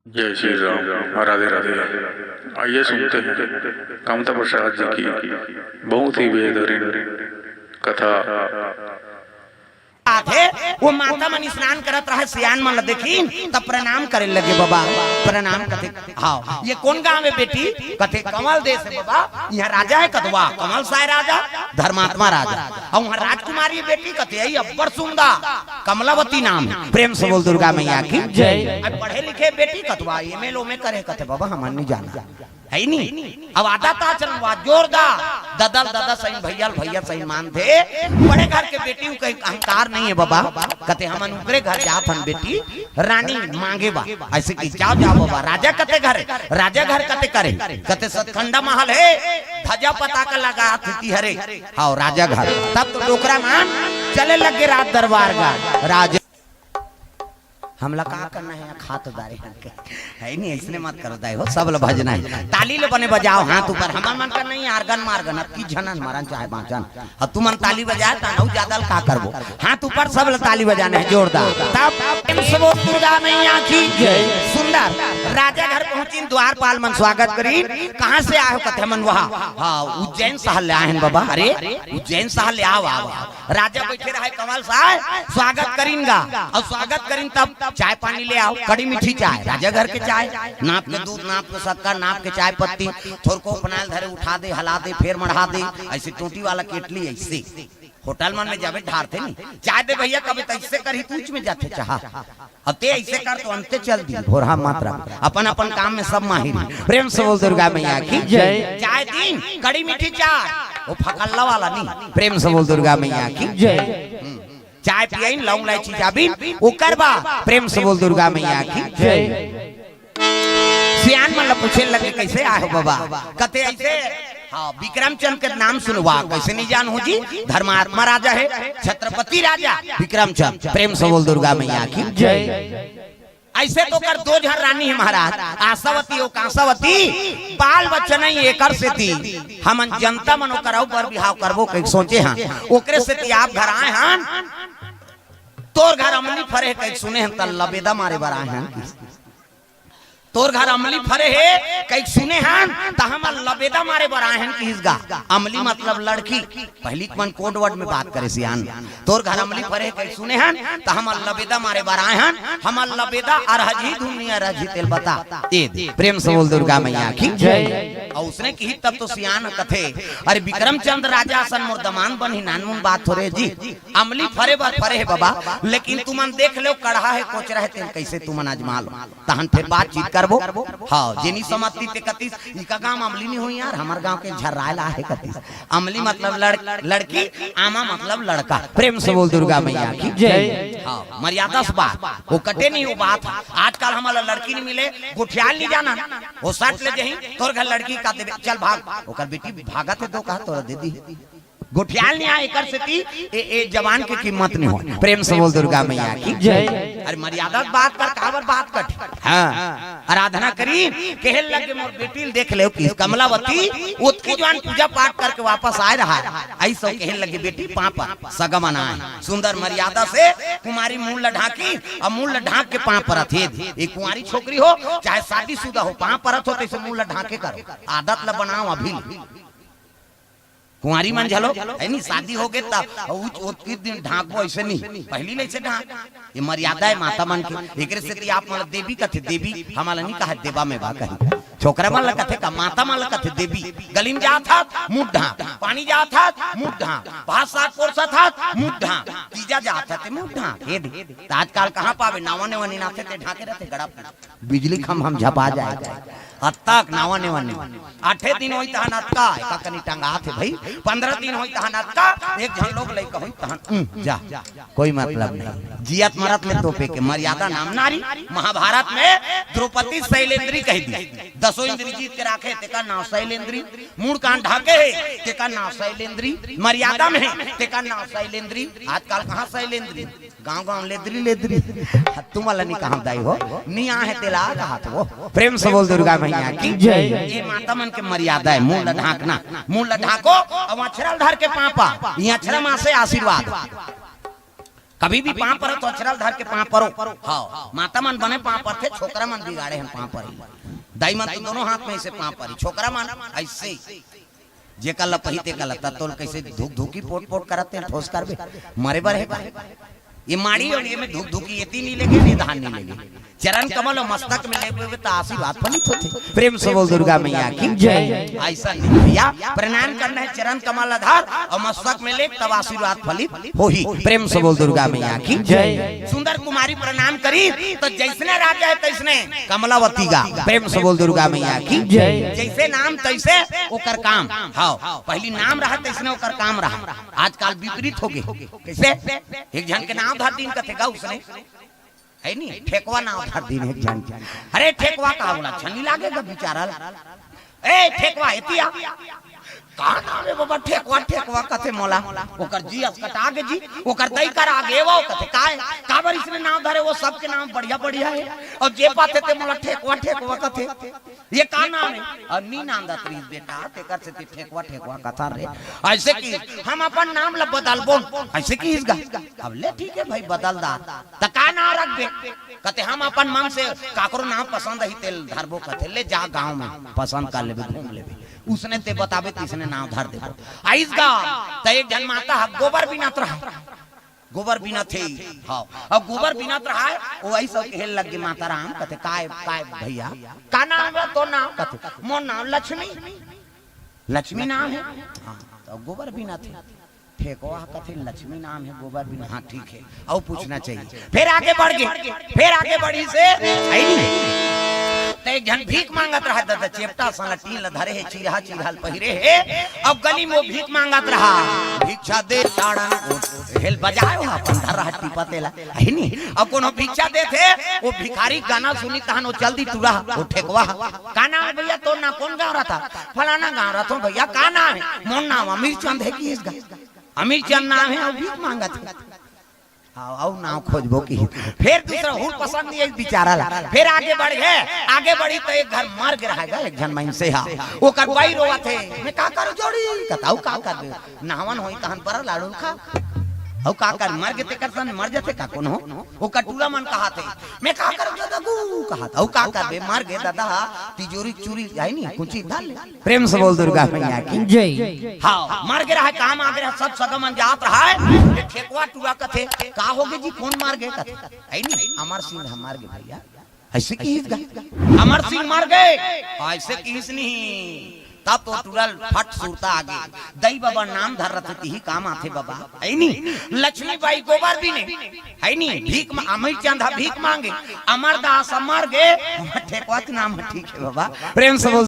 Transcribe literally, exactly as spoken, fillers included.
जय श्री राम। राधे राधे। आइए सुनते हैं कामता प्रसाद जी की बहुत ही बेहतरीन कथा। आथे, वो माता मन स्नान करत रहे, सियान मन ल देखिन, तब प्रणाम करे लगे, "बाबा, प्रणाम।" कथे, "हाँ, ये कौन गांव है बेटी?" कथे, "कंवल देश है बाबा, यहाँ राजा है कतवा, कंवल साय राजा, धर्मात्मा राजा, और वहाँ राजकुमारी है बेटी।" कथे, "यही अब्बड़ सुंदर, कमलावती नाम है।" प्रेम से बोल दुर्गा मैया की जय। "अब पढ़े लिखे बेटी कतवा, एम ए ल ओम ए करे?" कथे, "बाबा, हमन नहीं जाना।" है नी? अब आदत आचरण हुआ जोरदार, ददल ददा सही, भैया भैया सही मानथे। बड़े घर के बेटी हूँ, कहीं अहंकार नहीं है बाबा। कथे, "हमन उकरे घर जात हन बेटी, रानी मांगे बा।" ऐसे कि, "जाओ जाओ बाबा।" "राजा कते घर है?" "राजा घर कते करे?" कथे, "सतखंडा महल है, ध्वजा पताका लगा थी हरे।" "हाँ, राजा घर।" तब तो डोकरा मन चले लगे राज दरबार का। राजा हमला का करना है, खा तो डारे हैं के। है नहीं, ऐसने मत करो दाई हो, सब ल भजना है। ताली ल बने बजाओ, हाथ ऊपर। हमर मन का नहीं, आर्गन मार्गन, अब की झनन मरन चाहे बाँचन। अब तुमन ताली बजाए, त अउ ज्यादा ल का करबो? हाथ ऊपर, सब ल ताली बजाना है, जोरदार। तब प्रेम से बोल दुर्गा मैया की जय। सुंदर। राजा घर पहुंचिन, द्वारपाल मन स्वागत करिन। "कहाँ से आए हो?" कथे, "हमन वहाँ।" "हाँ, उज्जैन शहर ले आए हैं बाबा।" "अरे, उज्जैन शहर ले आओ, आओ, आओ।" राजा बैठे रहे कंवल साय, स्वागत करिन गा, अउ स्वागत करिन तब चाय पानी ले आओ, कड़ी मीठी चाय, राजा घर के चाय, नाप के दूध, नाप के शक्कर, नाप के चाय पत्ती, थोरको बनायल धरे, उठा दे, हला दे, फेर मढ़ा दे, ऐसे टोटी वाला केटली ऐसे। होटल मन में जाबे ढारथे नी, "चाय दे भैया," कबे त ऐसे करही, पूछ में जाथे चाहा। अब ते ऐसे कर तो अंते चल दी, भोरहा मत रख। अपन अपन काम में सब माहिर है। प्रेम से बोल दुर्गा मैया की जय। चाय दीन, कड़ी मीठी चाय, वो फकल्ला वाला नहीं। प्रेम से बोल दुर्गा मैया की जय। हम्म। चाय पियाइन, लौंग इलायची जाबिन, ओकर बा। प्रेम से बोल दुर्गा मैया की जय। सियान मन ल पूछे लगे, "कैसे आए हो बाबा?" कथे ऐसे, "हाँ, विक्रमचंद के नाम सुनवा।" "कैसे नहीं जानहूँ जी, धर्मात्मा राजा है, छत्रपति राजा विक्रमचंद।" प्रेम से बोल दुर्गा मैया की जय। ऐसे तो कर दो झन रानी है महाराज, आशावती अउ कांसावती, बाल बच्चा नहीं एकर सेती हमन जनता मन ओकर अउ बर बिहाव करबो कहिके सोचे हन, ओकरे सेती आप घर आए हन। "तोर घर अमली फरे कहिके सुने हन, त लबेदा मारे बर आए हन।" "तोर घर अमली फरे हे कहिके सुने हन, त हमर लबेदा मारे बर आए हन," किहिस गा। अमली मतलब लड़की। पहिली के मन code word में बात करे सियान। "तोर घर अमली फरे हे कहिके सुने हन, त हमर लबेदा मारे बर आए हन। हमर लबेदा अरहज ही धुन नहीं अरहज ही तेल बता। ए दे।" प्रेम से बोल दुर्गा मैया की जय। अउ उसने किही तब तो सियान कथे, "अरे विक्रमचंद राजा असन मोर दमान बनही, नानमुन बात थोरे जी। अमली फरे बर फरे हे बाबा, लेकिन तुमन देख लो, कड़हा हे, कोचरा हे, तेन कैसे तुमन आजमा लो।" तहन फिर बातचीत करबो। हाँ, जेनी समझती ते कतिस, "इका गांव अमली नहीं होई यार, हमर गांव के झर्राए ला हे," कतिस। अमली मतलब लड़-, लड़की, आमा मतलब लड़का। प्रेम से बोल दुर्गा मैया की जय। हाँ, मर्यादा से बात, वो कटे नहीं, वो बात है। आजकल हमला लड़की नहीं मिले, गोठियाल नहीं जाना, वो सट ले जही, "तोर घर लड़की का देबे, चल भाग।" ओकर बेटी भागत है, दो कहा तोरा दे दी। गोठियाल नहीं आए, एकर सेती ए, ए जवान के कीमत नहीं हो। प्रेम से बोल दुर्गा मैया की जय। अरे मर्यादा बात कर, काबर बात कट। हाँ, आराधना करी, कहे लगे, "मोर बेटी ल देख ले, किस कमलावती, ओतकी जवान पूजा पाठ करके वापस आए रहा है।" ऐसो कहे लगे, "बेटी पाँव पर सगमन आए, सुंदर मर्यादा से कुमारी मुंह ल ढांकी, अउ मुंह ल ढांक के पाँव परत हे। ये कुंवारी छोकरी हो, चाहे शादीशुदा हो, पाँव परत हो, तैसे मुंह ल ढांके करो, आदत ल बनाओ अभी।" कुंवारी मन झलो, है नी, शादी हो गे त उ, ओतकी दिन ढांकबो, ऐसे नहीं, पहिली ले से ढांक। ये मर्यादा है माता मन के। एकरे सेती आप मन देवी कथे, देवी हमला नहीं कहा, देवा में बा कही। छोकरा मन ल कथे का, माता मन ल कथे देवी। गली में जात हत, मुंह ढांक। पानी जात हत, मुंह ढांक। भात साग परोसत हत, मुंह ढांक। तीजा जात हत, मुंह ढांक। ये दे। त आजकल कहाँ पावे, नावा नेवा नी नाथे ते ढांके रहते गड़ा। बिजली खंभा म झपा जाए। अतका नावा नेवा नहीं। आठे दिन होई तहन अतका, एका कनी टंगात हे भाई। पंद्रह दिन होई तहन अतका, एक झन लोग लइका होई तहन, उम, जा, कोई मतलब नहीं। जियत मरत ले तोपे के, मर्यादा नाम नारी। महाभारत में द्रौपदी शैलेंद्री कहि दी। दसों इंद्री जीत के राखे, तेकर नाव शैलेंद्री। मूड़ कान ढाके हे, तेकर नाव शैलेंद्री। मर्यादा में हे, तेकर नाव शैलेंद्री। आजकल कहाँ शैलेंद्री? गांव गांव लेदरी लेदरी। तुम वाला नहीं कहा दाई हो, नहीं आहे तेला कहा तो। प्रेम से बोल दुर्गा मैया की जय। ये माता मन के मर्यादा है, मुंह ल ढांकना, मुंह ल ढांको, अब अक्षरा ल धर के पाँव पर, ये अक्षरा माँ से आशीर्वाद। कभी भी पांव परो तो अचरा ल धर के पांव परो। हाँ, माता मन बने पांव परथे, छोकरा मन बिगाड़े हन पांव परे। दाई मन तो दोनों हाथ में ऐसे पांव परी, छोकरा मन ऐसे। जेकर ल पही तेकर ल, त तोल कैसे धुक धुकी पोट पोट करत तेल ठोस करबे, मरे बर हे का? ये माड़ी अउ ये में धुक धुकी, एती नहीं लेगे, नहीं धान नहीं लेगे। चरण कमल अउ मस्तक में लेगे हुए त आशीर्वाद फलित होथे। प्रेम से बोल दुर्गा मैया की जय। ऐसा नहीं भैया, प्रणाम करना है, चरण कमल आधार अउ मस्तक में लेग तब आशीर्वाद फलित होही। प्रेम से बोल दुर्गा मैया की जय। सुंदर कुमारी प्रणाम करी तो जैसने राजा है तैसने कमलावती गा। प्रेम से बोल दुर्गा मैया की जय। जैसे नाम तैसे ओकर काम। हाँ, पहली नाम रहा तैसने ओकर काम रहा, आजकल विपरीत हो गए। कैसे? एक झन के नाम धर दिन कथे गा उसने, है नी, ठेकवा नाम धर दिन एक झन। अरे ठेकवा का बोला, छनी लागे गा बिचारा ल। ए ठेकवा, एतिया। का नाम है बाबा? ठेकवा, ठेकवा कथे मोला। ओकर जी असकटा गे जी, ओकर दई कर आगे वो कथे, काय? काबर इसने नाम धरे, वो सबके नाम बढ़िया बढ़िया है। अउ जे पाथे ते मोला ठेकवा, ठेकवा कथे। ये का नाम है? अउ नी नाम दा प्लीज बेटा, तेकर से ते ठेकवा, ठेकवा कथा रे। ऐसे कि हम अपन नाम ला बदलबो, ऐसे कि इसका। अब ले ठीक है भाई, बदल दा। त का नाम रखबे? कथे हम अपन मन से काकरो नाम पसंद ही तेल धरबो कथे, ले जा गांव में पसंद कर लेबे, घूम लेबे। उसने ते बताबे तिसने नाम धर देबो। आइस गा, त एक झन माता ह गोबर बिनत रहा। गोबर बिनत हे। हाँ, अब गोबर बिनत रहा है, वो ऐसा कहे लग गए, माता राम कथे, "काय, काय भैया, का नाम है तो नाम?" कथे, "मोर नाम लक्ष्मी।" "लक्ष्मी नाम है?" "हाँ।" तो गोबर बिनत हे। ठेकवा कथे, "लक्ष्मी नाम है, गोबर बिनत।" "हाँ, ठीक है।" अउ पूछना चाहिए। फिर आगे बढ़ गए, फिर आगे बढ़ी से आई नहीं। तो एक झन भीख मांगत रहा, दादा, चेपटा सला टीन ल धरे है, चिरहा चिरहा ल पहिरे है, अब गली में वो भीख मांगत रहा, "भिक्षा दे ताड़न को।" हेल बजायो हा, अपन धर रहा टीपा तेला, है नी? अब कोनो भिक्षा देथे, वो भिखारी गाना सुनी तहन वो जल्दी टूरा, वो ठेकवा। "का नाम है भैया तोर नाम, कौन गाँव रहा था?" "फलाना गाँव रहा था भैया।" "का नाम है?" "मोर नाम अमीर चंद है।" कि इसका अमीर चंद नाम है, अउ भीख मांगत है। अउ, अउ नाम खोजबो कि फिर दूसरा हुर पसंद नहीं है बिचारा ला। फिर आगे बढ़ गए, आगे बढ़ी तो एक घर मर गए रहेगा, एक झन मइनसे हा। ओकर बाई रोवत हे, "मैं का करूं जोड़ी?" कथा, "अउ का कर दे? नहावन होई तहन पर लाड़ू खा।" "अउ का कर, मर गए तेकर सन मर जाथे का कोनो?" ओकर टूरा मन कहा थे, "मैं का करूं दादा गू?" कहा था, "अउ का कर बे, मर गए दादा हा, तिजोरी चूरी है नहीं, कुछ धर ले।" प्रेम से बोल दुर्गा मैया की जय। हाँ, मर गए रहा, काम आ गए रहा, सब सगा मन जात रहा है। ये ठेकवा टूरा कथे, "का हो गए जी, कौन मर गए?" कथे, "है नहीं, अमर सिंह ह मर गए भैया।" ऐसे कि इसका अमर सिंह मर गए, ऐसे कि इस नहीं। तब तो टूरा ल फट सुरता आगे, "दई बाबा नाम धर रथे, तिही काम आथे बाबा।" है नहीं, लक्ष्मी बाई गोबर बिने, है नहीं, भीख मा-, अमीर चंद हा भीख मांगे, अमरदास ह मर गए, ठेकवा के नाम है, ठीक है बाबा, प्रेम से बोल।